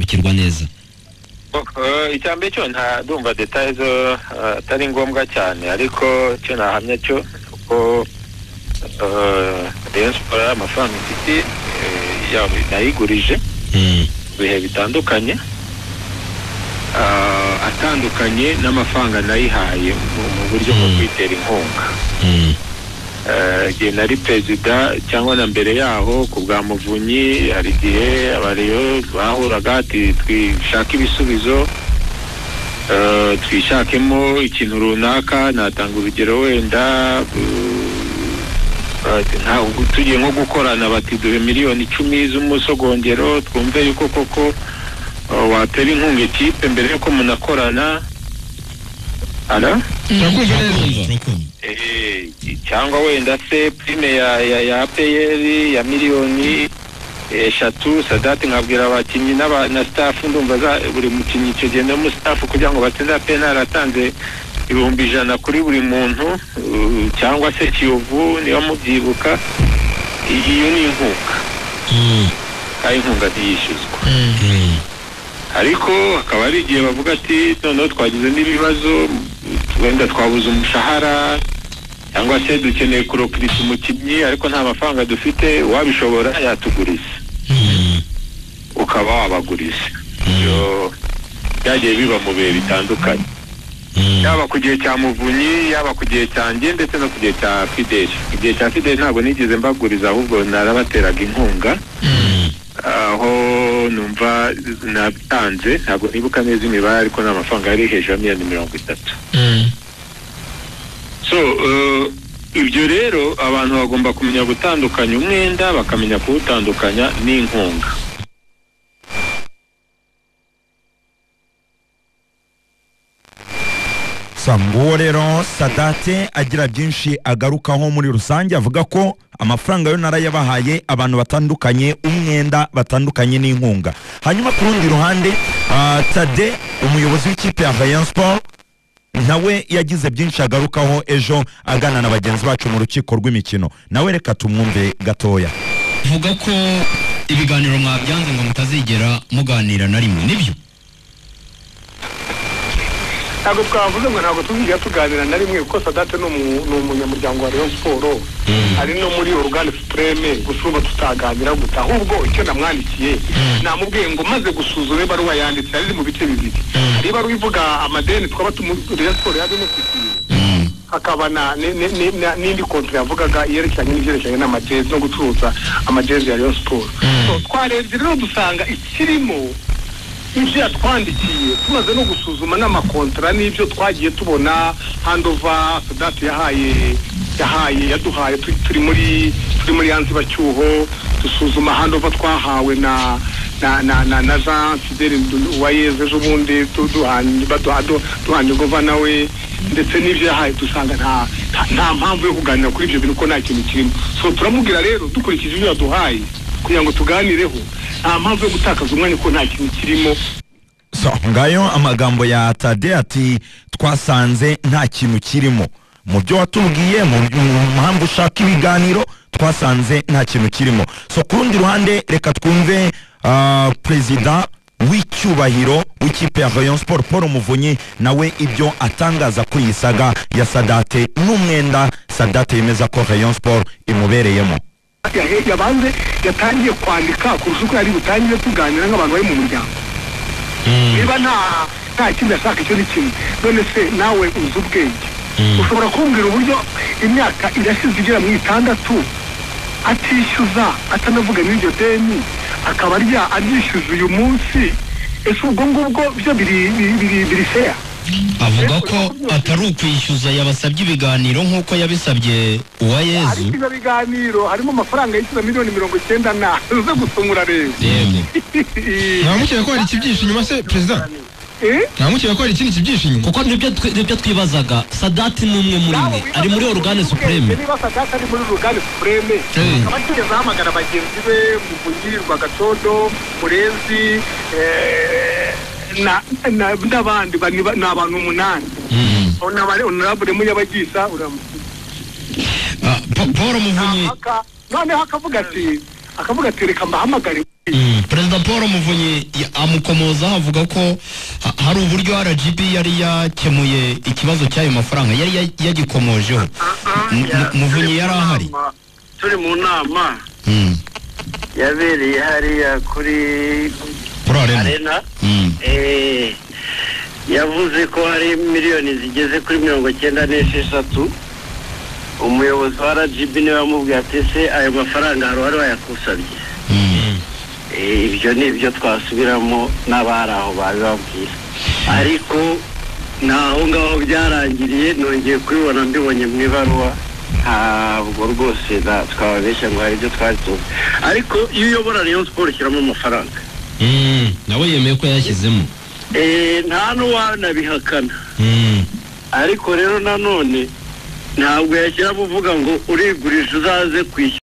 kubisobanukirwa neza. Icyambere cyo nta ndumva details zo atari ngombwa cyane, ariko cyo nahamya cyo ko Rayon Sports amafaranga ifite nayigurije bihe bitandukanye, atandukanye n'amafaranga nayihaye mu buryo bwo kwitera inkunga. Igihe nari perezida cyangwa na mbere yaho ku bwa Muvunyi, hari igihe abareyo bahuraga ati twishake ibisubizo, twishakemo ikintu runaka. Natanga urugero wenda tugiye nko gukorana bati duhe 10 miliyoni z'umusogongero twumve yuko koko watera inkunga ikipe mbere yuko munakorana. Turakumva neza. Cyangwa wenda se prime ya APR ya 3 miliyoni, Sadati nkabwira abakinnyi na staff, ndumva buri mukinnyi icyo gihe no mu staff kugira ngo batsinde APR atanze 100,000 kuri buri muntu, cyangwa se Kiyovu niba mubyibuka. Iyo ni inkunga, kandi inkunga ntiyishyuzwa. Ariko hakaba hari igihe bavuga ati noneho twagize n'ibibazo, wenda twabuze umushahara cyangwa se dukeneye kurokirisa umukinnyi ariko nta mafaranga dufite, uwabishobora yatuguriza, ukaba wabaguriza. Ibyo byagiye biba mu bihe bitandukanye, yaba ku gihe cya Muvunyi, yaba ku gihe cyanjye, ndetse no ku gihe cya Fideli. Ku gihe cya Fideli ntabwo nigeze mbaguriza, ahubwo narabateraga inkunga, aho numva natanze, ntabwo nibuka neza imibare, ariko ni amafaranga yari hejuru ya 30 miliyoni. So ibyo rero abantu bagomba kumenya gutandukanya umwenda, bakamenya kuwutandukanya n'inkunga. Nguwo rero Sadate agira byinshi agarukaho muri rusange, avuga ko amafaranga yo narayabahaye abantu batandukanye umwenda, batandukanye n'inkunga. Hanyuma ku rundi ruhande, Tade, umuyobozi w'ikipe ya Rayon Sport, nawe yagize byinshi agarukaho ejo agana na bagenzi bacu mu rukiko rw'imikino. Nawe reka tumwumve gatoya. Vuga ko ibiganiro mwabyanze ngo mutazigera muganira na rimwe, nibyo? Ntabwo twavuze ngo ntabwo tuzigera tuganira na rimwe, kuko Sadate ni umunyamuryango wa Rayon Sports, ari no muri organe suprême. Gusa urumva tutaganira guta, ahubwo icyo namwandikiye, namubwiye ngo maze gusuzuma ibaruwa yanditse, yari iri mu bice bibiri: hari ibaruwa ivuga amadeni twaba Rayon Sports yaba imufitiye, hakaba n'indi contrat yavugaga yerekeranye n'ibyerekeranye n'amajezi no gucuruza amajezi ya Rayon Sports. So, twarebye rero dusanga ikirimo ibyo yatwandikiye, tumaze no gusuzuma n'amakontara n'ibyo twagiye tubona, handover Sadati yahaye yaduhaye turi muri ya nzibacyuho, dusuzuma handover twahawe na Jean Fidele Uwayezu ejo bundi duhanye gova nawe, ndetse n'ibyo yahaye, dusanga nta mpamvu yo kuganira kuri ibyo bintu ko nta kintu kirimo. So turamubwira rero, dukurikije ibyo yaduhaye kugira ngo tuganireho, nta mpamvu yo gutakaza umwanya kuko nta kintu kirimo. So ngayo amagambo ya Tade, ati twasanze nta kintu kirimo mu byo watubwiye, mu mpamvu ushaka ibiganiro, twasanze nta kintu kirimo. So ku rundi ruhande reka twumve perezida w'icyubahiro w'ikipe ya Rayon Sport, Paul Muvunyi, nawe ibyo atangaza kuri iyi saga ya Sadate n'umwenda Sadate yemeza ko Rayon Sport imubereyemo. Yabanze yatangiye kwandika kurusha uko yari butangire tuganira nk'abantu bari mu muryango. Niba nta kindi ashaka, icyo ni kimwe. None se nawe uzi ubwenge, ushobora kumbwira uburyo imyaka irashize igera mu 6 atishyuza, atanavuga n'iryo deni, akaba aryishyuza uyu munsi? Ese ubwo ngubwo byo biri fair? Avuga ko atari ukwishyuza, yabasabye ibiganiro nk'uko yabisabye Uwayezu. Ariko ibyo biganiro harimo amafaranga yishyuza 90 miliyoni na uze gusomura rero. Yego. Ntamukeka ko hari ikibyishe inyuma se, perezida? Eh? Ntamukeka ko hari ikindi kibyishe inyuma? Kuko nibyo twibazaga. Sadati ni umwe muri mwe, ari muri organe suprême. Niba Sadati ari muri organe suprême, akaba atigeze ahamagara bagenzi be Muvunyi, Rwagacondo, Murenzi n'abandi ni abantu umunani, honorable Munyabagisa. Paul Muvunyi. Noneho akavuga ati reka mbahamagare. Perezida Paul Muvunyi amukomozaho avuga ko hari uburyo RGB yari yakemuye ikibazo cy'ayo mafaranga yari yagikomojeho. Muvunyi yari ahari turi mu nama yabereye hariya kuri Arena. Yavuze ko hari miliyoni zigeze kuri 96. Umuyobozi wa RGB niwe wamubwiye ati se ayo mafaranga hari uwari wayakusabye? Ibyo ni ibyo twasubiramo n'abari aho babibabwira, ariko ntaho ngaho byarangiriye. Nongeye kubibona mbibonye mu ibaruwa, ntabwo rwose twababeshya ngo hari ibyo twari tuzi, ariko iyo uyobora Rayon Sport ushyiramo amafaranga. Nawe yemeye ko yashyizemo, nta n'uwanabihakana. Ariko rero nanone ntabwo yashyiramo uvuga ngo urigurisha uzaze kwishyura.